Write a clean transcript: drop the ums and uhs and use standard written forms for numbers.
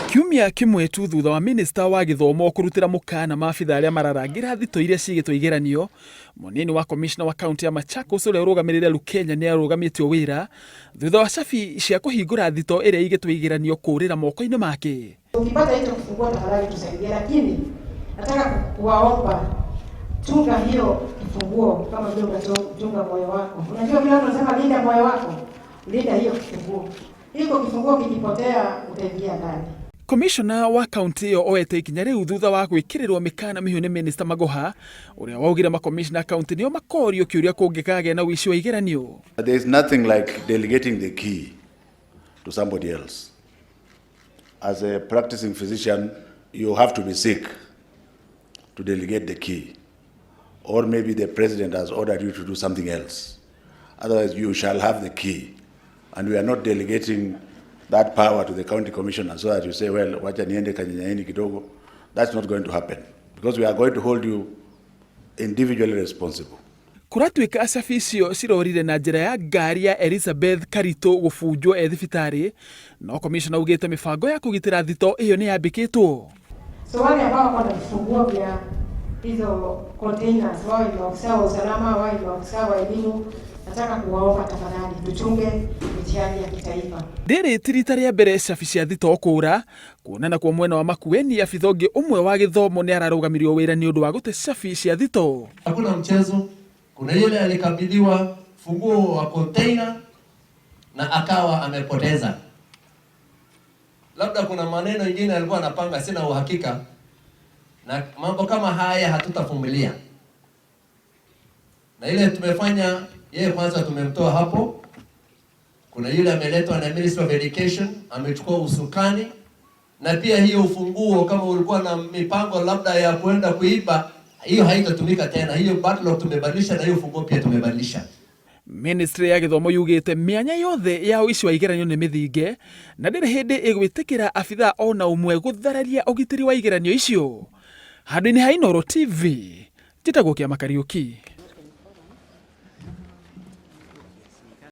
Kiumia kĩmwe tu thutha wa minista wa gĩthomo kũrutĩra mũkana maabitha arĩa mararangĩra thitoo iria ciigĩtwo igeranio, mũnini wa komishna wa kaunti ya Machakos ũrĩa ũrũgamĩrĩire Lukenya nĩ arũgamĩtio wĩra thutha wa cabi cia kũhingũra thitoo ĩrĩa ĩigĩtwo igeranio kũũrĩra moko-inĩ make. Ukipata hicho kifunguo tafadhali tusaidie, lakini nataka kuwaomba chunga hiyo kifunguo kama vile unachunga moyo wako. Unajua vile watu wanasema linda moyo wako, linda hiyo kifunguo. Hiko kifunguo kikipotea, utaingia ndani. Komishona wa kaunti ĩyo oete ikinya rĩu thutha wa gwĩkĩrĩrwo mĩkana mĩhiũ nĩ minista Magoha ũrĩa waugire makomishona a kaunti nĩo makorio kĩũria kũngĩkagĩa na ũici wa igeranio. There is nothing like delegating the key to somebody else. As a practicing physician, you have to be sick to delegate the key. Or maybe the president has ordered you to do something else. Otherwise, you shall have the key. And we are not delegating that power to the county commissioner so that you say, well, wacha niende kanyanyaini kidogo. That's not going to happen because we are going to hold you individually responsible. Kũratuĩka cabi icio cirorire na njĩra ya ngari ya Elizabeth Karitũ gũbunjwo e thibitarĩ, no komishona augĩte mĩbango ya kũgitĩra thitoo ĩyo nĩ yambĩkĩtwo. So wale ambao wako na vifunguo vya hizo containers, wawe ni maafisa wa usalama, wawe ni maafisa wa elimu, nataka kuwaomba tafadhali tuchunge mitihani ya kitaifa. Rĩrĩ ti rita rĩa mbere cabi cia thitoo kũũra, kuona nakuo mwena wa Makueni abitha ũngĩ ũmwe wa gĩthomo nĩ ararũgamirio wĩra nĩ ũndũ wa gũte cabi cia thitoo. Hakuna mchezo. Kuna yule alikabidhiwa funguo wa container na akawa amepoteza. Labda kuna maneno ingine alikuwa anapanga, sina uhakika. Na mambo kama haya hatutavumilia. Na ile tumefanya yeye kwanza tumemtoa hapo. Kuna yule ameletwa na Ministry of Education, amechukua usukani, na pia hiyo ufunguo kama ulikuwa na mipango labda ya kwenda kuiba, hiyo haitatumika tena. Hiyo padlock tumebadilisha na hiyo funguo pia tumebadilisha. Ministry ya gĩthomo yugĩte mĩanya yothe ya ũici wa igeranio nĩ mĩthinge na ndĩrĩ hĩndĩ ĩgwĩtĩkĩra abithaa ona ũmwe gũthararia ũgitĩri wa igeranio icio. Handũ-inĩ ha Inooro TV, njĩtagwo Kĩama Kariũki.